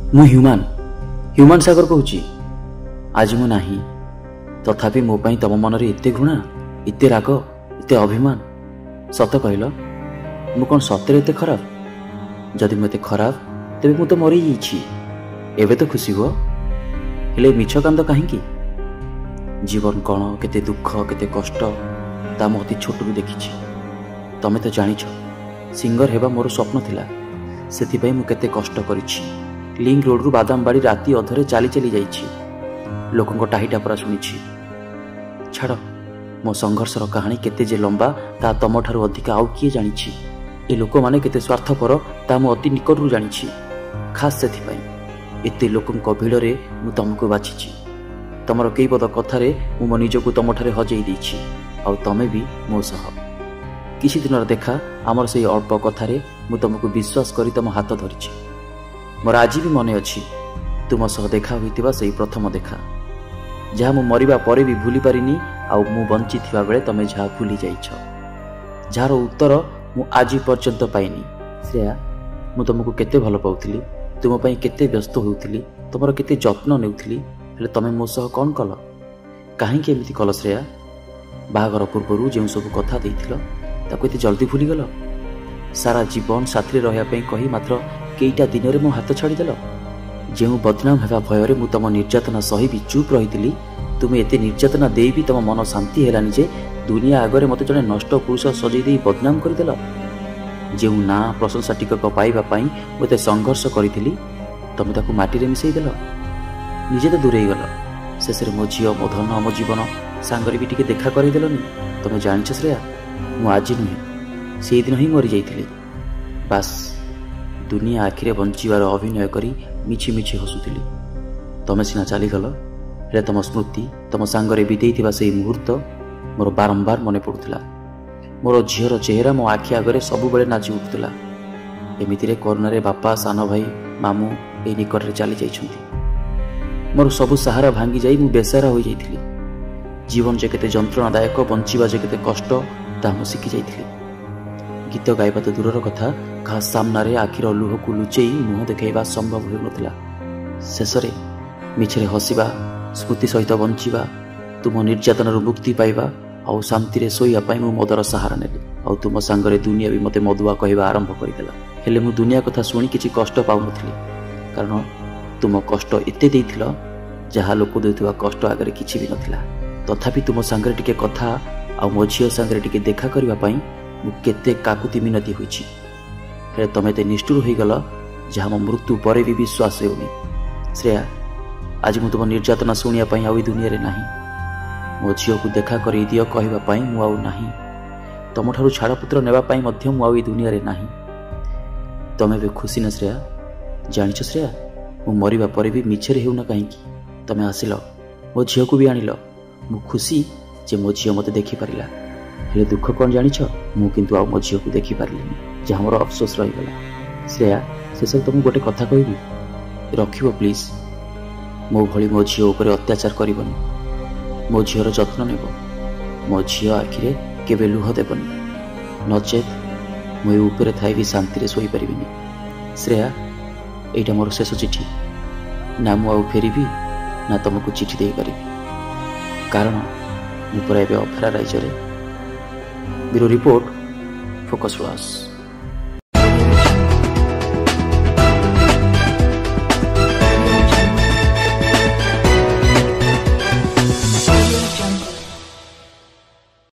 ମୁଁ ହ୍ୟୁମାନ, ହ୍ୟୁମାନ ସାଗର କହୁଛି। ଆଜି ମୁଁ ନାହିଁ, ତଥାପି ମୋ ପାଇଁ ତମ ମନରେ ଏତେ ଘୃଣା, ଏତେ ରାଗ, ଏତେ ଅଭିମାନ। ସତ କହିଲ, ମୁଁ କ'ଣ ସତରେ ଏତେ ଖରାପ? ଯଦି ମୁଁ ଏତେ ଖରାପ, ତେବେ ମୁଁ ତ ମରିଯାଇଛି। ଏବେ ତ ଖୁସି ହୁଅ। ହେଲେ ମିଛ କାନ୍ଦ କାହିଁକି? ଜୀବନ କ'ଣ, କେତେ ଦୁଃଖ, କେତେ କଷ୍ଟ, ତା ମୁଁ ଅତି ଛୋଟରୁ ଦେଖିଛି। ତମେ ତ ଜାଣିଛ, ସିଙ୍ଗର ହେବା ମୋର ସ୍ୱପ୍ନ ଥିଲା। ସେଥିପାଇଁ ମୁଁ କେତେ କଷ୍ଟ କରିଛି। ଲିଙ୍କ ରୋଡ଼ରୁ ବାଦାମବାଡ଼ି ରାତି ଅଧରେ ଚାଲି ଚାଲି ଯାଇଛି। ଲୋକଙ୍କ ଟାହିଟା ପରା ଶୁଣିଛି। ଛାଡ଼, ମୋ ସଂଘର୍ଷର କାହାଣୀ କେତେ ଯେ ଲମ୍ବା ତାହା ତମଠାରୁ ଅଧିକା ଆଉ କିଏ ଜାଣିଛି। ଏ ଲୋକମାନେ କେତେ ସ୍ୱାର୍ଥପର ତାହା ମୁଁ ଅତି ନିକଟରୁ ଜାଣିଛି। ଖାସ୍ ସେଥିପାଇଁ ଏତେ ଲୋକଙ୍କ ଭିଡ଼ରେ ମୁଁ ତମକୁ ବାଛିଛି। ତମର କେଇ ପଦ କଥାରେ ମୁଁ ମୋ ନିଜକୁ ତମଠାରେ ହଜେଇ ଦେଇଛି, ଆଉ ତମେ ବି ମୋ ସହ। କିଛି ଦିନର ଦେଖା, ଆମର ସେଇ ଅଳ୍ପ କଥାରେ ମୁଁ ତମକୁ ବିଶ୍ୱାସ କରି ତମ ହାତ ଧରିଛି। ମୋର ଆଜି ବି ମନେ ଅଛି ତୁମ ସହ ଦେଖା ହୋଇଥିବା ସେଇ ପ୍ରଥମ ଦେଖା, ଯାହା ମୁଁ ମରିବା ପରେ ବି ଭୁଲି ପାରିନି, ଆଉ ମୁଁ ବଞ୍ଚିଥିବା ବେଳେ ତମେ ଯାହା ଭୁଲି ଯାଇଛ, ଯାହାର ଉତ୍ତର ମୁଁ ଆଜି ପର୍ଯ୍ୟନ୍ତ ପାଇନି। ଶ୍ରେୟା, ମୁଁ ତୁମକୁ କେତେ ଭଲ ପାଉଥିଲି, ତୁମ ପାଇଁ କେତେ ବ୍ୟସ୍ତ ହେଉଥିଲି, ତୁମର କେତେ ଯତ୍ନ ନେଉଥିଲି, ହେଲେ ତମେ ମୋ ସହ କ'ଣ କଲ? କାହିଁକି ଏମିତି କଲ ଶ୍ରେୟା? ବାହାଘର ପୂର୍ବରୁ ଯେଉଁ ସବୁ କଥା ଦେଇଥିଲ ତାକୁ ଏତେ ଜଲ୍ଦି ଭୁଲିଗଲ? ସାରା ଜୀବନ ସାଥିରେ ରହିବା ପାଇଁ କହି ମାତ୍ର କେଇଟା ଦିନରେ ମୋ ହାତ ଛାଡ଼ିଦେଲ। ଯେଉଁ ବଦନାମ ହେବା ଭୟରେ ମୁଁ ତମ ନିର୍ଯାତନା ସହି ବି ଚୁପ୍ ରହିଥିଲି, ତୁମେ ଏତେ ନିର୍ଯାତନା ଦେଇ ବି ତମ ମନ ଶାନ୍ତି ହେଲାନି ଯେ ଦୁନିଆ ଆଗରେ ମୋତେ ଜଣେ ନଷ୍ଟ ପୁରୁଷ ସଜେଇ ଦେଇ ବଦନାମ କରିଦେଲ। ଯେଉଁ ନାଁ ପ୍ରଶଂସା ଟିକକ ପାଇବା ପାଇଁ ମୁଁ ଏତେ ସଂଘର୍ଷ କରିଥିଲି, ତମେ ତାକୁ ମାଟିରେ ମିଶାଇ ଦେଲ। ନିଜେ ତ ଦୂରେଇ ଗଲ, ଶେଷରେ ମୋ ଝିଅ, ମୋ ଧନ, ମୋ ଜୀବନ ସାଙ୍ଗରେ ବି ଟିକେ ଦେଖା କରେଇଦେଲନି। ତମେ ଜାଣିଛ ଶ୍ରେୟା, ମୁଁ ଆଜି ନୁହେଁ ସେଇଦିନ ହିଁ ମରିଯାଇଥିଲି। ବାସ୍, ଦୁନିଆ ଆଖିରେ ବଞ୍ଚିବାର ଅଭିନୟ କରି ମିଛି ମିଛି ହସୁଥିଲି। ତମେ ସିନା ଚାଲିଗଲ, ହେଲେ ତମ ସ୍ମୃତି, ତମ ସାଙ୍ଗରେ ବିତେଇଥିବା ସେଇ ମୁହୂର୍ତ୍ତ ମୋର ବାରମ୍ବାର ମନେ ପଡ଼ୁଥିଲା। ମୋର ଝିଅର ଚେହେରା ମୋ ଆଖି ଆଗରେ ସବୁବେଳେ ନାଚି ଉଠୁଥିଲା। ଏମିତିରେ କରୋନାରେ ବାପା, ସାନ ଭାଇ, ମାମୁଁ ଏଇ ନିକଟରେ ଚାଲି ଯାଇଛନ୍ତି। ମୋର ସବୁ ସାହାରା ଭାଙ୍ଗି ଯାଇ ମୁଁ ବେସାରା ହୋଇଯାଇଥିଲି। ଜୀବନ ଯେ କେତେ ଯନ୍ତ୍ରଣାଦାୟକ, ବଞ୍ଚିବା ଯେ କେତେ କଷ୍ଟ, ତାହା ମୁଁ ଶିଖି ଯାଇଥିଲି। ଗୀତ ଗାଇବା ତ ଦୂରର କଥା, କାହା ସାମ୍ନାରେ ଆଖିର ଲୁହକୁ ଲୁଚେଇ ମୁହଁ ଦେଖାଇବା ସମ୍ଭବ ହେଉନଥିଲା। ଶେଷରେ ମିଛରେ ହସିବା, ସ୍ମୃତି ସହିତ ବଞ୍ଚିବା, ତୁମ ନିର୍ଯାତନାରୁ ମୁକ୍ତି ପାଇବା ଆଉ ଶାନ୍ତିରେ ଶୋଇବା ପାଇଁ ମୁଁ ମଦର ସାହାରା ନେଲି। ଆଉ ତୁମ ସାଙ୍ଗରେ ଦୁନିଆ ବି ମୋତେ ମଦୁଆ କହିବା ଆରମ୍ଭ କରିଦେଲା। ହେଲେ ମୁଁ ଦୁନିଆ କଥା ଶୁଣି କିଛି କଷ୍ଟ ପାଉନଥିଲି, କାରଣ ତୁମ କଷ୍ଟ ଏତେ ଦେଇଥିଲ ଯାହା ଲୋକ ଦେଉଥିବା କଷ୍ଟ ଆଗରେ କିଛି ବି ନଥିଲା। ତଥାପି ତୁମ ସାଙ୍ଗରେ ଟିକେ କଥା ଆଉ ମୋ ଝିଅ ସାଙ୍ଗରେ ଟିକେ ଦେଖା କରିବା ପାଇଁ ମୁଁ କେତେ କାକୁତି ମିନତି ହୋଇଛି। ହେଲେ ତମେ ଏତେ ନିଷ୍ଠୁର ହୋଇଗଲ ଯାହା ମୋ ମୃତ୍ୟୁ ପରେ ବି ବିଶ୍ୱାସ ହେଉନି। ଶ୍ରେୟା, ଆଜି ମୁଁ ତୁମ ନିର୍ଯାତନା ଶୁଣିବା ପାଇଁ ଆଉ ଏ ଦୁନିଆରେ ନାହିଁ। ମୋ ଝିଅକୁ ଦେଖା କରେଇ ଦିଅ କହିବା ପାଇଁ ମୁଁ ଆଉ ନାହିଁ। ତମଠାରୁ ଛାଡ଼ପତ୍ର ନେବା ପାଇଁ ମଧ୍ୟ ମୁଁ ଆଉ ଏ ଦୁନିଆରେ ନାହିଁ। ତମେ ଏବେ ଖୁସି ନା ଶ୍ରେୟା? ଜାଣିଛ ଶ୍ରେୟା, ମୁଁ ମରିବା ପରେ ବି ମିଛରେ ହେଉନା କାହିଁକି ତମେ ଆସିଲ, ମୋ ଝିଅକୁ ବି ଆଣିଲ। ମୁଁ ଖୁସି ଯେ ମୋ ଝିଅ ମୋତେ ଦେଖିପାରିଲା। ହେଲେ ଦୁଃଖ କ'ଣ ଜାଣିଛ? ମୁଁ କିନ୍ତୁ ଆଉ ମୋ ଝିଅକୁ ଦେଖିପାରିଲିନି, ଯାହା ମୋର ଅଫସୋସ ରହିଗଲା। ଶ୍ରେୟା, ଶେଷରେ ତମକୁ ଗୋଟେ କଥା କହିବି, ରଖିବ ପ୍ଲିଜ୍। ମୋ ଭଳି ମୋ ଝିଅ ଉପରେ ଅତ୍ୟାଚାର କରିବନି। ମୋ ଝିଅର ଯତ୍ନ ନେବ। ମୋ ଝିଅ ଆଖିରେ କେବେ ଲୁହ ଦେବନି, ନଚେତ୍ ମୁଁ ଏ ଉପରେ ଥାଇ ବି ଶାନ୍ତିରେ ଶୋଇପାରିବିନି। ଶ୍ରେୟା, ଏଇଟା ମୋର ଶେଷ ଚିଠି। ନା ମୁଁ ଆଉ ଫେରିବି, ନା ତମକୁ ଚିଠି ଦେଇପାରିବି, କାରଣ ମୁଁ ପରା ଏବେ ଅଫେରା ରାଇଜରେ। Bureau report, focus wash.